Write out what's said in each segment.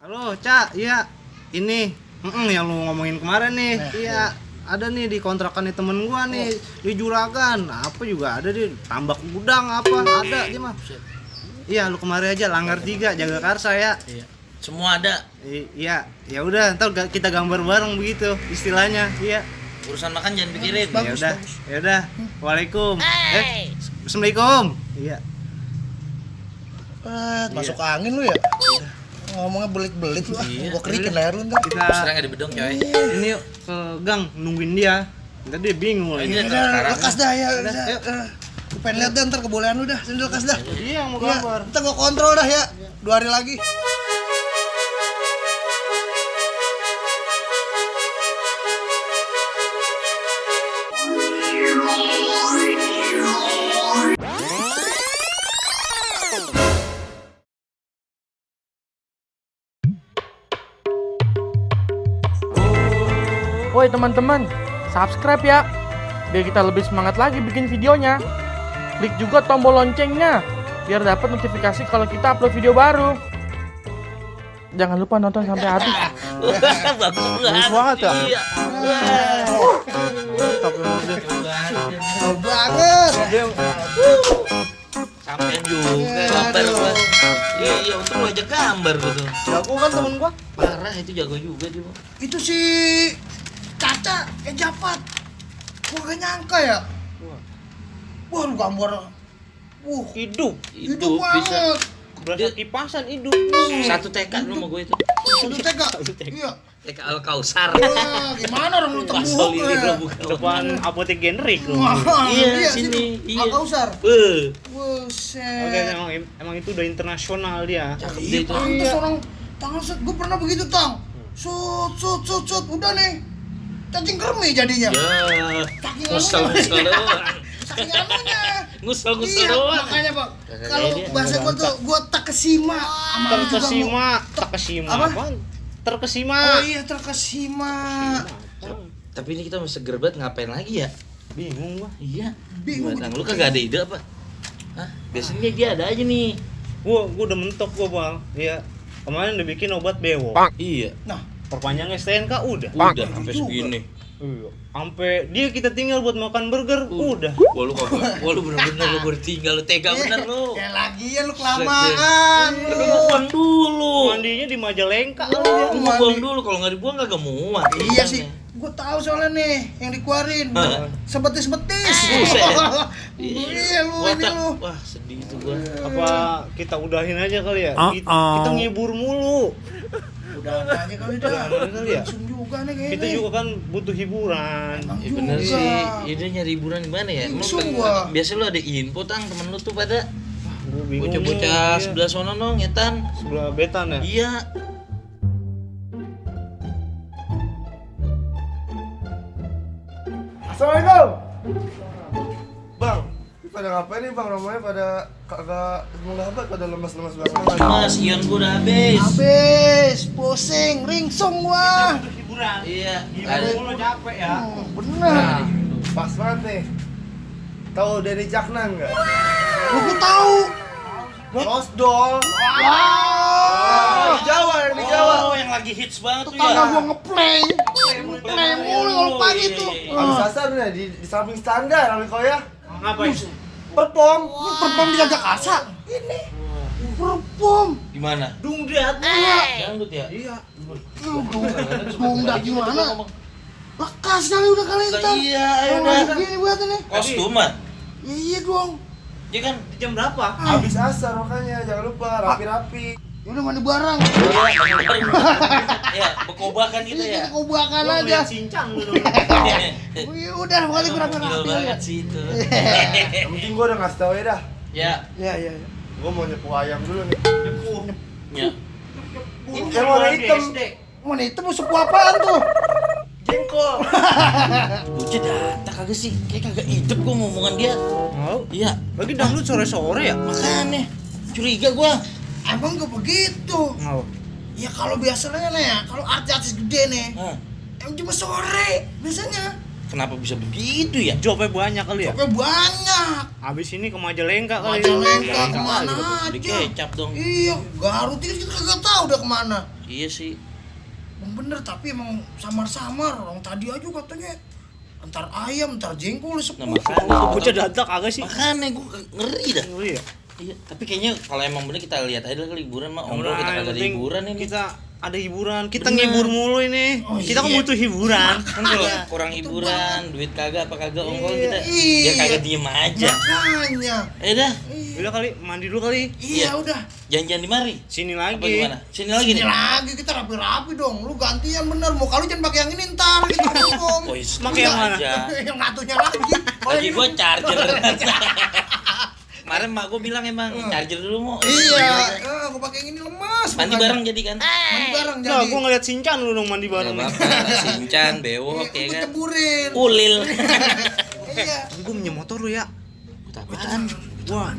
Halo, Cak. Iya. Ini yang lu ngomongin kemarin nih. Iya. Ada nih di kontrakannya temen gua nih di Juragan. Apa juga ada di tambak gudang apa ada dia mah. Iya, lu kemari aja Langgar 3 Jaga Karsa ya. Iya. Semua ada. Iya, ya udah ntar kita gambar bareng begitu istilahnya. Iya. Urusan makan jangan pikirin. Ya udah. Waalaikum. Assalamualaikum. Iya. Masuk angin lu ya? Ngomongnya belit-belit lu. Iya. Gua kerikin leher lu ntar. Kita Serang ada bedong coy. ini yuk ke gang nungguin dia. Ntar dia bingung lagi. Ini Udah, lekas dah ya. Udah, yuk. Gua pengen lihat dah ntar kebolehan lu dah. Sini lekas dah. Dia yang mau Iya, gambar. ntar gua kontrol dah ya. 2 hari lagi. Woi teman-teman, subscribe ya, biar kita lebih semangat lagi bikin videonya. Klik juga tombol loncengnya, biar dapat notifikasi kalau kita upload video baru. Jangan lupa nonton sampai habis. Bagus banget ya? Iya. Tapi mau dia. Jauh banget. Sampai juga gambar gua. Iya, untung lu aja gambar gitu. Jago kan temen gua. Parah itu jago juga dia. Itu si Caca Japat. Gua gak nyangka ya. Wah, lu gambar. Hidup. Hidup bisa. banget. Berasa kipasan hidup. Satu tekad lu sama gue itu. Satu TK. Iya. Tekad Al Kausar. Wah, gimana orang lu Pas tembuk ini ya? bukan. Depan apotek generik lu. Wah, Iya, sini. Iya. Agak usar. Beuh. Buset. Oke, emang itu udah internasional dia. Cakep dia Iya, itu. pantes orang tangan set. Gue pernah begitu, Tang. Sut. Udah nih. Cacing kremi jadinya. Ya. Saking Ngusel anunya. doang. Saking anunya. Ngusel Iya, doang. makanya, Bang. Kagak Kalau kayak dia. bahasa gue tuh, gue Takesima. Terkesima Apa? apaan? Terkesima. Oh iya, Takesima. Tapi ini kita masih seger banget ngapain lagi ya? Bingung gua. Iya. Bingung. Gimana? Lu kagak ada ide apa? Hah? Biasanya dia ada aja nih. Gua udah mentok gua, Bang. Iya. Kemarin udah bikin obat bewok. Iya. Nah, Perpanjang STNK udah. Udah sampai juga. segini. Iya. Sampai dia kita tinggal buat makan burger, udah. Wah lu kagak. Wah lu bener-bener lu bertinggal lu tega bener lu. ya lagian lu kelamaan. Lu mau buang dulu. Mandinya di Majalengka kali Lu dia. mau buang dulu kalau nggak dibuang kagak muat. Iya sih. Gue tahu soalnya nih yang dikeluarin. Sebetis-betis. Buset. Iya lu Gua ini tak- lu. Wah sedih itu gua. Apa kita udahin aja kali ya? Kita ngibur mulu. Udah aja kali dah. Kali ya? Langsung juga nih kayaknya. Kita juga kan butuh hiburan. Emang Ya bener juga. sih. Ide nyari hiburan di mana ya? Langsung gua. Biasa lu ada info tang temen lu tuh pada Gua bingung. bocah-bocah nih, sebelah sono no ngetan. iya. Sebelah Betan ya? Iya. Assalamualaikum. Bang, ini pada ngapain nih bang? Romanya pada kagak menggabat, pada lemas-lemas banget. Mas, ion gua udah habis. Habis, pusing, ringsung gua. Butuh hiburan. Iya. Hiburan mulu capek ya. Bener. Pas banget nih. Tahu Denny Caknan nggak? Lu gua tahu. Rosdol. Wah. Di Jawa, yang di Jawa. Oh, yang lagi hits banget tuh Tetangga ya. gua ngeplay. Play mulu kalau pagi tuh. Habis asar nih di samping standar, Ami Koya. Ngapain? Perform. Ini perform di Jakarta. Ini. Perform. Di mana? Dungdat. Dangdut ya? Iya. Bunda gimana? Lekas kali udah kali Lah ntar. iya, ayo Kalau dah. begini buat ini. Kostuman. Ya iya dong. Ya kan? Jam berapa? Habis asar makanya, jangan lupa rapi-rapi. Ya udah mandi bareng. Ya, bekobakan gitu Ini ya. kita kobakan Gua aja. ngeliat cincang dulu. Oh, ya udah kali Gokil berapi-rapi banget aja. sih itu. Yang penting gua udah ngasih tau ya dah. Ya, Ya. Gua mau nyepu ayam dulu nih. ya. Yang warna hitam. Mana itu musuh apaan tuh? Jengkol. Bocah data kagak sih? Kayak kagak hidup gua ngomongan dia. Mau? Iya, Lagi dangdut sore-sore ya? makanya curiga gua. Emang gak begitu. Mau. Ya kalau biasanya nih ya, kalau artis-artis gede nih, Hah. emang cuma sore biasanya. Kenapa bisa begitu ya? Jobnya banyak kali ya. Oke banyak. Habis ini ke Majalengka kali. Majalengka Jangan kemana beli aja? kecap dong. Iya, Garut ini kita kagak tahu udah kemana. Iya sih. Emang bener tapi emang samar-samar. Orang tadi aja katanya entar ayam, entar jengkol Nah, sepuh. makanya. Bocah dadak agak sih. Makanya gue ngeri dah. Ngeri ya. Iya, tapi kayaknya kalau emang bener kita lihat aja lah liburan mah. Om Udah, kita yang kagak ada penting hiburan ini. Kita ada hiburan. Kita Bener. ngibur mulu ini. Oh, Kita kan iya. butuh hiburan. Kan kalau kurang hiburan, duit kagak apa kagak ongkol kita. Iya. Dia kagak diem aja. Makanya. Dah. Udah kali mandi dulu kali. Iya udah. Janjian di mari. Sini Apa lagi. gimana? Sini lagi Ini nih. lagi kita rapi-rapi dong. Lu gantian bener. Mau kalau jangan pakai yang ini ntar gitu Om. Oh, iya, Pakai yang mana? aja. Yang ngatunya lagi. Kalau Lagi yang gua ini- charger. Kemarin mak gua bilang emang charger dulu mau. Iya, gua pakai yang ini lemas. Mandi makanya. bareng jadi kan? Mandi bareng Nah, jadi. gua ngeliat Sinchan lu dong mandi Gak bareng. apa-apa, Sinchan, bewok ya Gua kan. ceburin. Ulil. Iya. Gua minjem motor lu ya. Apaan? Wah.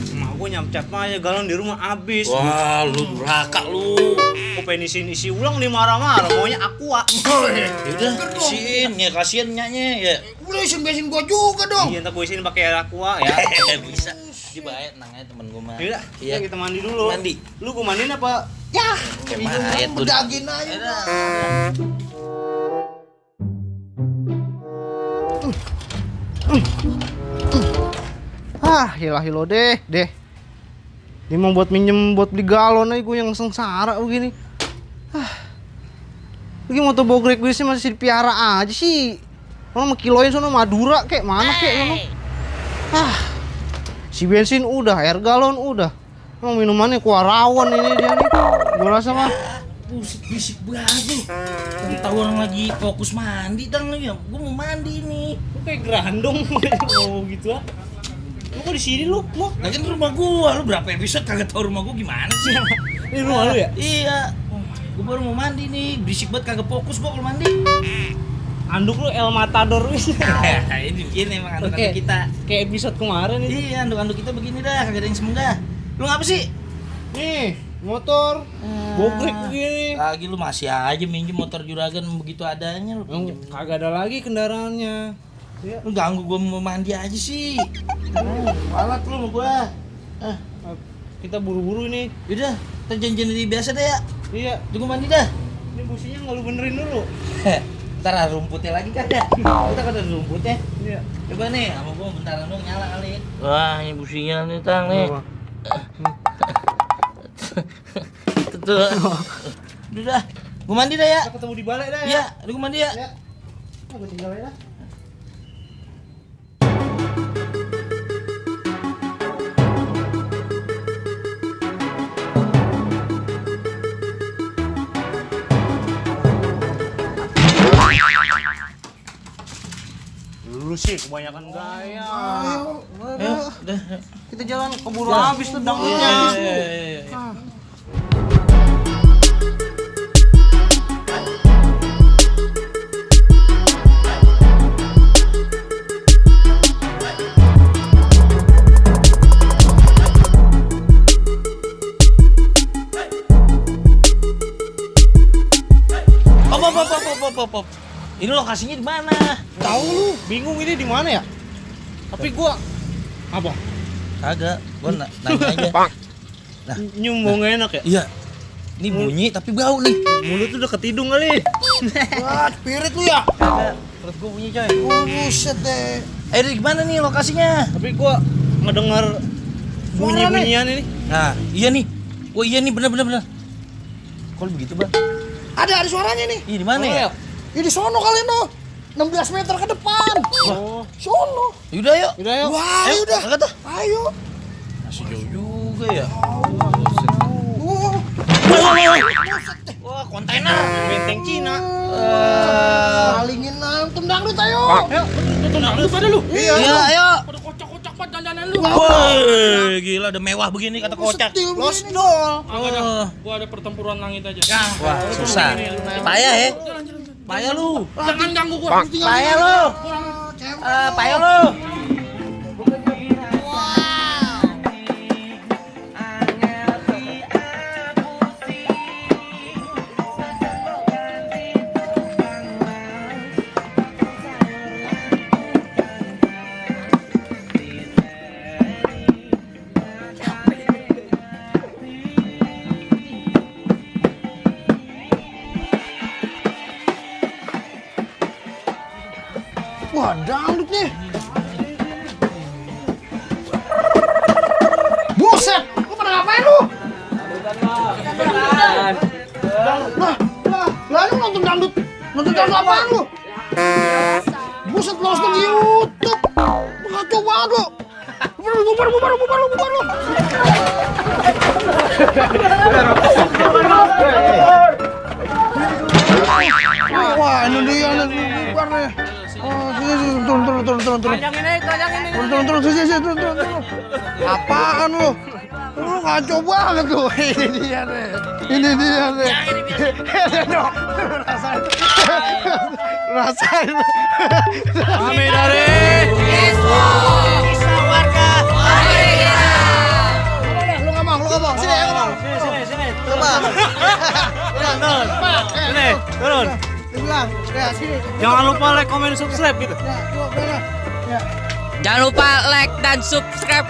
Emak gua nyamcat aja galon di rumah habis. Wah, lu durhaka lu. Gua pengen isi ulang dia marah-marah. Maunya aqua. Yaudah, isiin, ya kasihan nyanyi ya. Udah isi bensin gua juga dong. Iya, ntar gua isiin pakai air aqua ya. Bisa. Dia baik, tenang aja temen gua mah. Yaudah, Iya. kita mandi dulu. Mandi. Lu gua mandiin apa? Ya, Kayak mayat lu. bedagin aja. Yaudah. Hilo deh. Dia mau buat minjem buat beli galon aja gue yang sengsara begini. Lagi motor bogrek gue sih masih dipiara aja sih. Orang mau kiloin sono Madura kek mana kek sono. Si bensin udah, air galon udah. Emang minumannya kuarawan ini dia nih. Gue rasa mah. Buset bisik banget. Tahu orang lagi fokus mandi dan lagi. Gua mau mandi nih. Lu kayak gerandong mau gitu ah. Lu kok di sini lu? Mau? Lagi rumah gua, lu berapa episode kagak tahu rumah gua gimana sih? Ini rumah lu ya? Iya. Gua baru mau mandi nih, berisik banget kagak fokus gua kalau mandi. Anduk lu El Matador wis. Ini begini emang anduk-anduk kita. Kayak episode kemarin ini. Iya, anduk-anduk kita begini dah, kagak ada yang semenggah. Lu ngapa sih? Nih, motor bogrek begini. Lagi lu masih aja minjem motor juragan begitu adanya lu. pinjem. Kagak ada lagi kendaraannya. Lu ganggu gua mau mandi aja sih. Walat lu sama gua. Kita buru-buru ini. Yaudah, kita janjian di biasa deh ya. Iya, Tunggu mandi dah. ini businya nggak lu benerin dulu. Ntar ada rumputnya lagi kan ya? Kita kan ada rumputnya. Iya. Coba nih, sama gua bentar dong nyala kali. Wah, ini businya nih tang nih. Tuh. Udah, gua mandi dah ya. Kita ketemu di balai dah ya. Iya, gua mandi ya. Ya. Gua tinggal ya. Lu sih kebanyakan gaya. Ayo, Ayo, udah. Kita jalan keburu habis tuh dangdutnya. Iya. Pop. Ini lokasinya di mana? Tahu lu, bingung ini di mana ya? Tapi gua apa? Kagak, gua nanya aja. Nyium bau nggak enak ya? Iya. Ini bunyi tapi bau nih. Mulut tuh udah ketidung kali. wah, spirit lu ya. Kagak. Perut gua bunyi coy. Buset deh. Di mana nih lokasinya? Tapi gua ngedengar bunyi-bunyian ini. Nah, iya nih. Oh iya nih bener. Kok begitu, Bang? Ada suaranya nih. Iya di mana ya? Ini di sono kali no. 16 meter ke depan. Oh, Sono. Yaudah yuk. udah yuk. Wah, Ayo, udah. angkat dah. Ayo. Masih jauh juga ya. Wah, kontainer. Benteng Cina. Malingin nangkem dangdut ayo. Ayo, tutup dangdut pada lu. Iya, ayo. Pada kocak-kocak banget dandanan lu. Woi, gila ada mewah begini kata kocak. Setil Lost begini. doll. Agak ada. Oh. Gua ada pertempuran langit aja. Wah, susah. Payah ya. Payah lu. Jangan ganggu gua. Payah lu. Payah lu. Wah, dangdut nih. Buset, lu pada ngapain lu? Lah lu nonton dangdut apaan lu? Buset, lo nonton di YouTube. Kacau banget lu. Bubar lu. Wah, ini dia nih, bubar nih. Oh, sini, turun. Turun. Apaan lu? Lu kacau banget lu. Ini dia nih. Rasain. Kami dari Lu ngomong. Sini, ngomong. Coba. turun. Dibilang, ya sini. Jangan lupa like, comment, subscribe gitu. Ya, coba. Ya. Jangan lupa like dan subscribe.